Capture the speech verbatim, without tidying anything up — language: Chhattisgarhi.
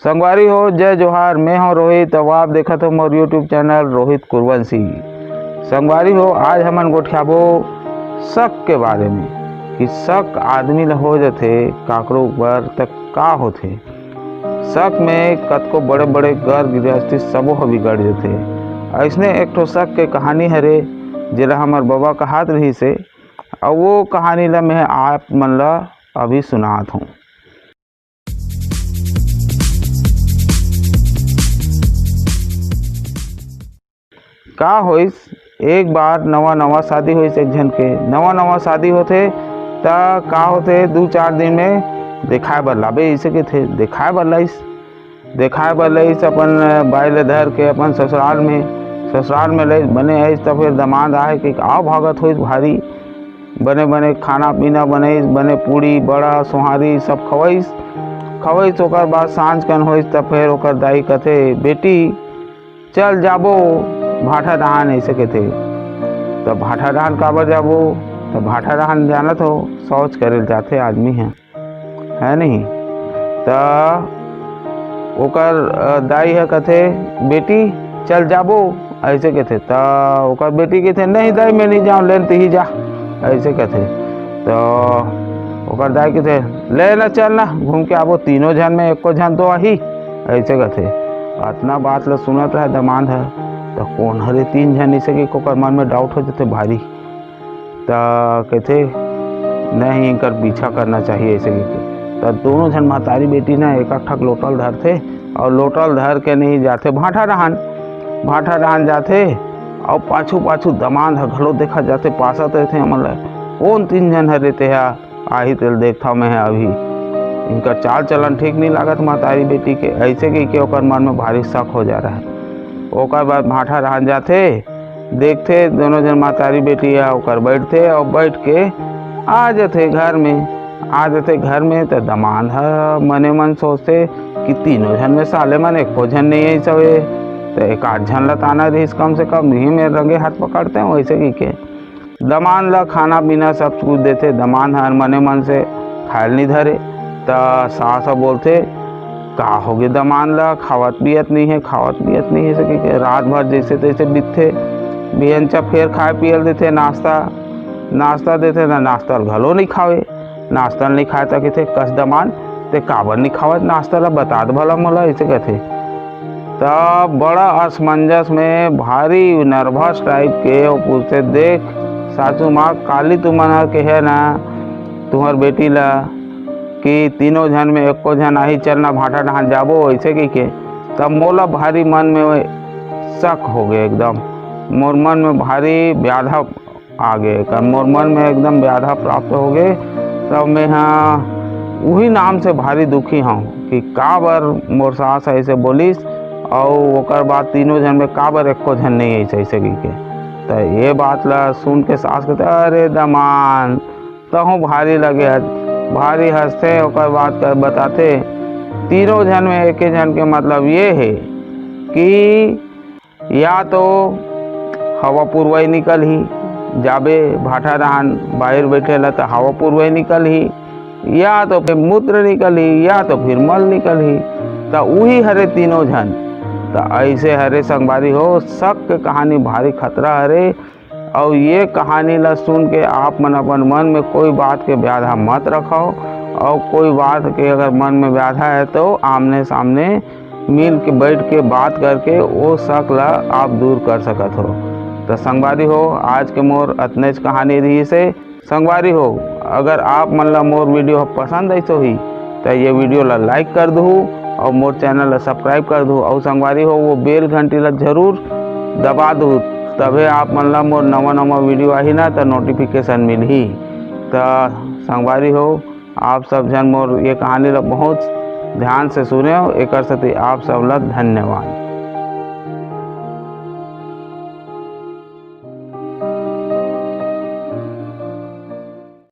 संगवारी हो, जय जोहार, मैं हूं रोहित, अउ आप देखत हो मोर YouTube चैनल रोहित कुरवंशी। संगवारी हो, आज हमन गोठियाबो शक के बारे में कि शक आदमी ल हो जथे काकरो ऊपर, त का होथे। शक में कतको बड़े-बड़े घर गृहस्थी सबो ह बिगड़ जथे। अइसने एक ठो शक के कहानी हरे, जेला हमर बबा कहात रहिस हे, अउ वो कहानी ल मैं आप मन ल अभी सुनात हूं। का होइस, एक बार नवा नवा शादी होइस एक झन के। नवा नवा शादी होथे त का होथे, दू चार दिन में देखाए बर लाबे, अइसे कथे। देखाए बर लाइस, देखाए बर लाइस अपन बाई ले धर के अपन ससुराल में। ससुराल में लाइस, बने आइस त फेर दमांद आहे कि आव भागत होइस भारी। बने बने खाना पीना बनाइस, बने पूड़ी बड़ा सोहारी सब खवाइस। खवाइस, ओकर बाद सांझ कन होइस त फेर ओकर दाई कथे, "बेटी, चल जाबो भाठा डहान," अइसे कथे। त भाठा डहान काबर जाबो? त भाठा डहान जानत हो, शौच करे ल जाथे आदमी ह, है नहीं? त ओकर, अ, दाई ह कथे, "बेटी, चल जाबो," अइसे कथे। त ओकर बेटी कथे, "नहीं दाई, मैं नहीं जाऊं, ले न तिही जा," अइसे कथे। त ओकर दाई कथे, "ले न चल न, घूम के आबो, तीनों झन में एको झन तो आही," अइसे कथे। अतना बात ल सुनत रहे दमांद ह, त कोन हरे तीन झन, अइसे कि ओकर मन में डाउट हो जथे भारी। त कथे, "नहीं, इनकर पीछा करना चाहिए," अइसे कहिके। त दोनों झन महतारी बेटी ना एक ठक लोटा ल धरथे अउ लोटा ल धर के नहीं जाथे भाठा डहान। भाठा डहान जाथे अउ पाछू पाछू दमांद ह घलो देखत जाथे, पासत रहिथे हमन ल, "कोन तीन झन हरे तेहा, आही तेल देखथव मैं ह अभी। इनकर चाल चलन ठीक नहीं लागत महतारी बेटी के," अइसे कहिके ओकर मन में भारी शक हो जा रहा है। ओकर बाद भाठा डहान जाथे, देखथे दोनों झन महतारी बेटी ह ओकर बैठथे अउ बैठ के आ जथे घर में। आ जथे घर में त दमांद ह मने मन सोचथे कि तीनों झन में साले मन एको झन नहीं अइस हवे, त एक आध झन ल ताना रहिस कम से कम, इही में रंगे हाथ पकड़ते हैं, वैसे कहिके दमांद ल खाना पीना सब कुछ देथे। दमांद हर मने मन से खायल नहीं धरे, त सास ह बोलथे, "का होगे दमांद ल, खावत पियत नहीं है, खावत पियत नहीं है," से कहिके रात भर जैसे तैसे बीतथे। बिहनचा फेर खाए पियल देथे, नाश्ता, नाश्ता देथे ना, नाश्ता ल घलो नहीं खावे। नाश्ता ल नहीं खाए त कहिथे, "कस दमांद, ते काबर नहीं खावत नाश्ता ल, बता दे भला मोला," ऐसे कहिथे। त बड़ा असमंजस में, भारी नर्वस टाइप के वो पूछथे, "देख सासू माँ, काली तुमन ह कहे ना तुंहर बेटी ल कि तीनों झन में एको झन आही, चल ना भाठा डहान जाबो," ऐसे कहिके। तब मोला भारी मन में शक हो गए एकदम, मोर मन में भारी व्याधा आ गे, का मोर मन में एकदम व्याधा प्राप्त हो गे। तब मैं हा उही नाम से भारी दुखी हूँ कि काबर मोर सास ऐसे बोलिस, अउ ओकर बाद तीनों झन में काबर एको झन नहीं ऐसे, ऐसे कहिके। त ये बात ला सुन के सास कहते, "अरे दमांद, तहूँ भारी लगे हस।" भारी हंसथे, ओकर बाद कर बताथे, "तीनों झन में एके झन के मतलब ये है कि या तो हवा पुरवाई निकलही, जाबे भाठा डहान बाहिर बैठे ला त हवा पुरवाई निकलही, या तो फिर मूत्र निकलही, या तो फिर मल निकलही, त उही हरे तीनों झन।" त ऐसे हरे संगवारी हो, शक के कहानी भारी खतरा हरे। अउ ये कहानी ला सुन के आप मन अपन मन में कोई बात के व्याधा मत रखो, अउ कोई बात के अगर मन में व्याधा है तो आमने सामने मिल के, बैठ के बात करके वो शक ला आप दूर कर सकत हो। तो संगवारी हो, आज के मोर अतनेच कहानी रहिस हे। संगवारी हो, अगर आप मन ला मोर video ह पसंद आइस होही, त ये video ला like कर दहू अउ मोर channel ला subscribe कर दहू। अउ संगवारी हो, वो bell घंटी ला जरूर दबा दहू, तभे आप मन ला मोर नवा नवा video आही ना, त notification मिलही। त संगवारी हो, आप सब झन मोर ये कहानी ला बहुत ध्यान से सुनेव, एकर सेती आप सब ला धन्यवाद।